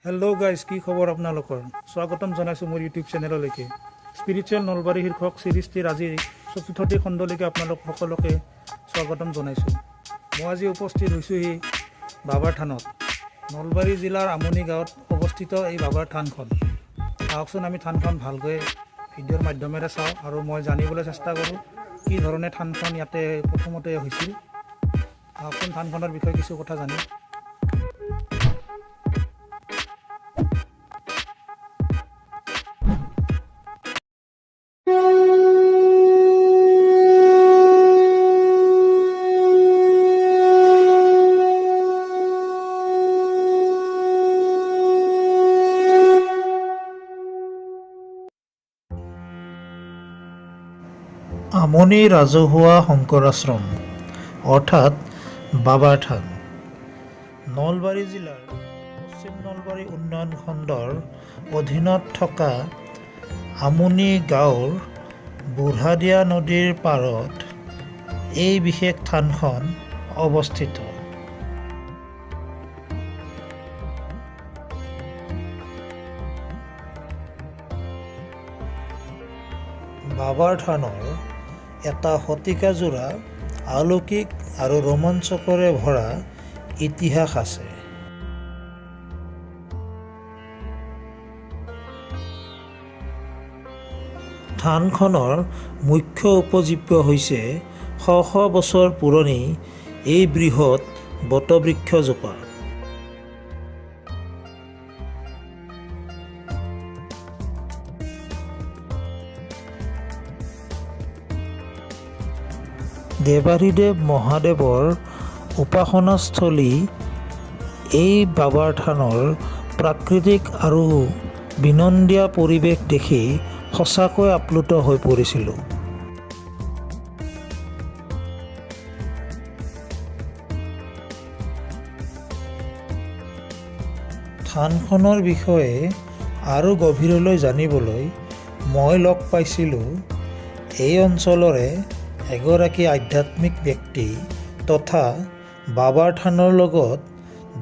Hello' guys, কি খবৰ আপোনালোকৰ? স্বাগতম জনাইছোঁ মোৰ ইউটিউব চেনেললৈকে। স্পিৰিচুৱেল নলবাৰী শীৰ্ষক চিৰিজটিৰ আজিৰ চতুৰ্থটি খণ্ডলৈকে আপোনালোক সকলোকে স্বাগতম জনাইছোঁ। মই আজি উপস্থিত হৈছোঁহি বাবাৰ থানত। নলবাৰী জিলাৰ আমনি গাঁৱত অৱস্থিত এই বাবাৰ থানখন। আহকচোন, আমি থানখন ভালকৈ ভিডিঅ'ৰ মাধ্যমেৰে চাওঁ আৰু মই জানিবলৈ চেষ্টা কৰোঁ কি ধৰণে থানখন ইয়াতে প্ৰথমতে হৈছিল। আহকচোন, থানখনৰ বিষয়ে কিছু কথা জানিম। আমনি ৰাজহুৱা শংকৰাশ্ৰম অৰ্থাৎ বাবাৰ থান নলবাৰী জিলাৰ পশ্চিম নলবাৰী উন্নয়ন খণ্ডৰ অধীনত থকা আমনি গাঁৱৰ বুঢ়াদিয়া নদীৰ পাৰত এই বিশেষ থানখন অৱস্থিত। বাবাৰ থানৰ এটা শতিকাজোৰা অলৌকিক আৰু ৰোমাঞ্চকৰে ভৰা ইতিহাস আছে। থানখনৰ মুখ্য উপজীৱ্য হৈছে শ শ বছৰ পুৰণি এই বৃহৎ বটবৃক্ষজোপা। দেৱাদিদেৱ মহাদেৱৰ উপাসনাস্থলী এই বাবাৰ থানৰ প্ৰাকৃতিক আৰু বিনন্দীয়া পৰিৱেশ দেখি সঁচাকৈ আপ্লুত হৈ পৰিছিলোঁ। থানখনৰ বিষয়ে আৰু গভীৰলৈ জানিবলৈ মই লগ পাইছিলোঁ এই অঞ্চলৰে এগৰাকী আধ্যাত্মিক ব্যক্তি তথা বাবাৰ থানৰ লগত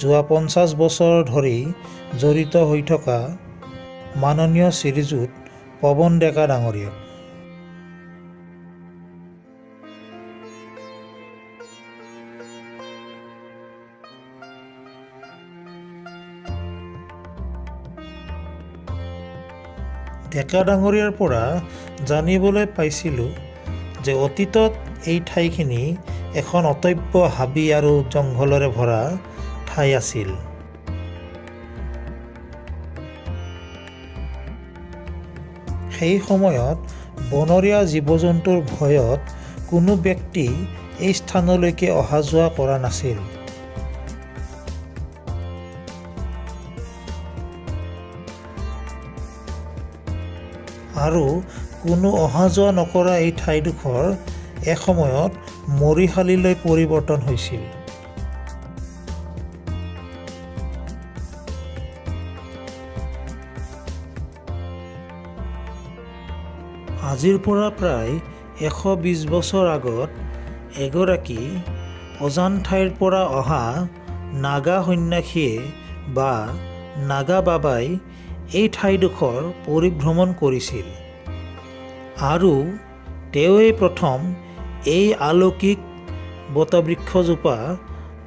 যোৱা 50 বছৰ ধৰি জড়িত হৈ থকা মাননীয় শ্ৰীযুত পৱন ডেকা ডাঙৰীয়াক। ডেকা ডাঙৰীয়াৰ পৰা জানিবলৈ পাইছিলোঁ যে অতীতত এই ঠাইখিনি এখন অটব্য হাবি আৰু জংঘলেৰে ভৰা ঠাই আছিল। সেই সময়ত বনৰীয়া জীৱ জন্তুৰ ভয়ত কোনো ব্যক্তি এই স্থানলৈকে অহা যোৱা কৰা নাছিল। আৰু কোনো অহা যোৱা নকৰা এই ঠাইডোখৰ এসময়ত মৰিশালীলৈ পৰিৱৰ্তন হৈছিল। আজিৰ পৰা প্ৰায় 120 বছৰ আগত এগৰাকী অজান ঠাইৰ পৰা অহা নাগা সন্যাসীয়ে বা নাগা বাবাই এই ঠাইডোখৰ পৰিভ্ৰমণ কৰিছিল আৰু তেওঁৱেই প্ৰথম এই অলৌকিক বটবৃক্ষজোপা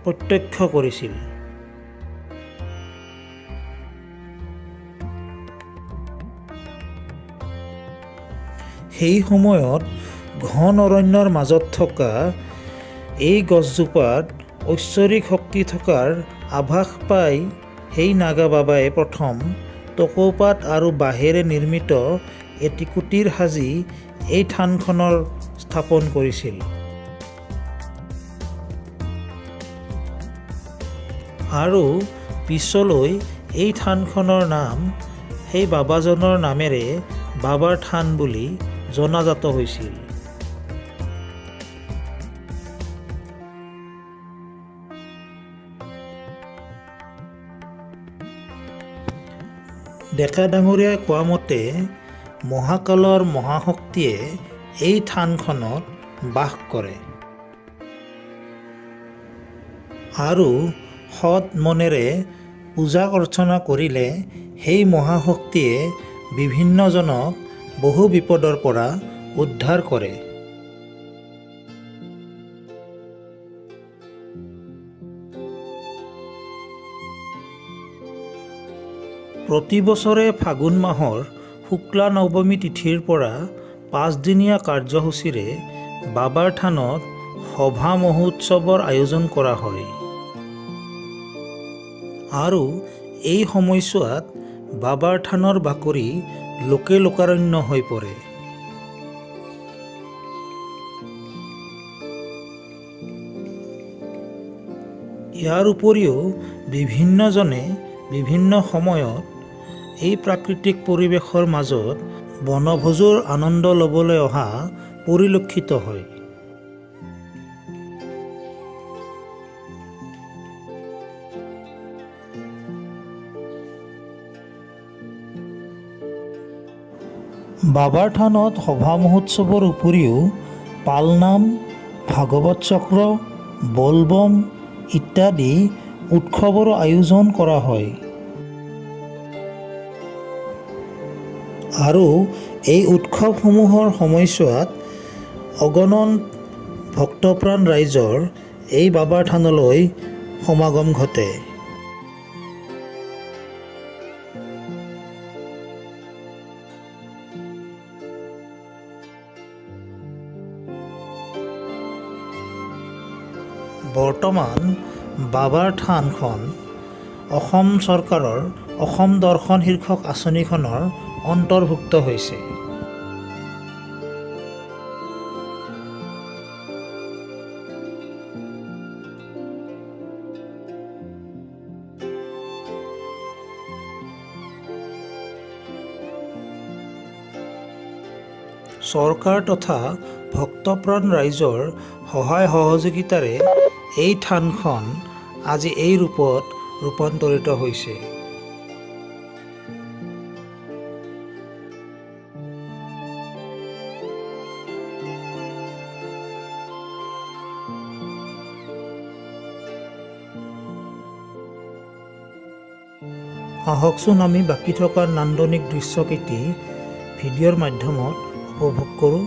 প্ৰত্যক্ষ কৰিছিল। সেই সময়ত ঘন অৰণ্যৰ মাজত থকা এই গছজোপাত ঐশ্বৰিক শক্তি থকাৰ আভাস পাই সেই নাগা বাবাই প্ৰথম টকৌপাত আৰু বাঁহেৰে নিৰ্মিত এটি কুটীৰ সাজি এই থানখনৰ স্থাপন কৰিছিল। আৰু পিছলৈ এই থানখনৰ নাম সেই বাবাজনৰ নামেৰে বাবাৰ থান বুলি জনাজাত হৈছিল। ডেকা ডাঙৰীয়াই কোৱা মতে মহাকালৰ মহাশক্তিয়ে এই থানখনত বাস কৰে আৰু সৎ মনেৰে পূজা অৰ্চনা কৰিলে সেই মহাশক্তিয়ে বিভিন্নজনক বহু বিপদৰ পৰা উদ্ধাৰ কৰে। প্ৰতি বছৰে ফাগুন মাহৰ শুক্লা নৱমী তিথিৰ পৰা পাঁচদিনীয়া কাৰ্যসূচীৰে বাবাৰ থানত সভা মহোৎসৱৰ আয়োজন কৰা হয় আৰু এই সময়ছোৱাত বাবাৰ থানৰ বাকৰি লোকে লোকাৰণ্য হৈ পৰে। ইয়াৰ উপৰিও বিভিন্নজনে বিভিন্ন সময়ত এই প্ৰাকৃতিক পৰিৱেশৰ মাজত বনভোজৰ আনন্দ ল'বলৈ অহা পৰিলক্ষিত হয়। বাবাৰ থানত সভা মহোৎসৱৰ উপৰিও পালনাম, ভাগৱত চক্ৰ, বলবম ইত্যাদি উৎসৱৰো আয়োজন কৰা হয় আৰু এই উৎসৱসমূহৰ সময়ছোৱাত অগণন ভক্তপ্ৰাণ ৰাইজৰ এই বাবাৰ থানলৈ সমাগম ঘটে। বৰ্তমান বাবাৰ থানখন অসম চৰকাৰৰ অসম দৰ্শন শীৰ্ষক আঁচনিখনৰ অন্তৰ্ভুক্ত হৈছে। চৰকাৰ তথা ভক্তপ্ৰাণ ৰাইজৰ সহায় সহযোগিতাৰে এই থানখন আজি এই ৰূপত ৰূপান্তৰিত হৈছে। আহকচোন আমি বাকী থকা নান্দনিক দৃশ্যকেইটি ভিডিঅ'ৰ মাধ্যমত উপভোগ কৰোঁ।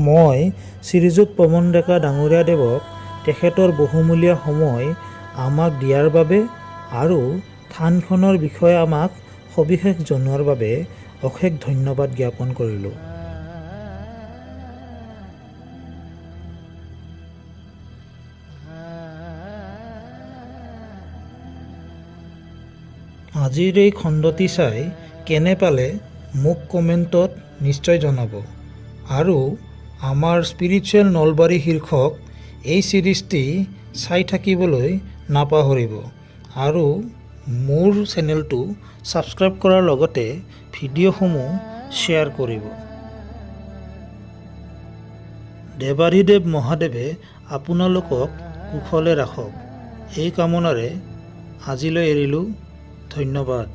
মই শ্ৰীযুত পৱন ডেকা ডাঙৰীয়াদেৱক তেখেতৰ বহুমূলীয়া সময় আমাক দিয়াৰ বাবে আৰু থানখনৰ বিষয়ে আমাক সবিশেষ জনোৱাৰ বাবে অশেষ ধন্যবাদ জ্ঞাপন কৰিলোঁ। আজিৰ এই খণ্ডটি চাই কেনে পালে মোক কমেণ্টত নিশ্চয় জনাব আৰু আমাৰ স্পিৰিচুৱেল নলবাৰী শীৰ্ষক এই ছিৰিজটি চাই থাকিবলৈ নাপাহৰিব আৰু মোৰ চেনেলটো ছাবস্ক্ৰাইব কৰাৰ লগতে ভিডিঅ'সমূহ শ্বেয়াৰ কৰিব। দেৱাদিদেৱ মহাদেৱে আপোনালোকক কুশলে ৰাখক, এই কামনাৰে আজিলৈ এৰিলোঁ। ধন্যবাদ।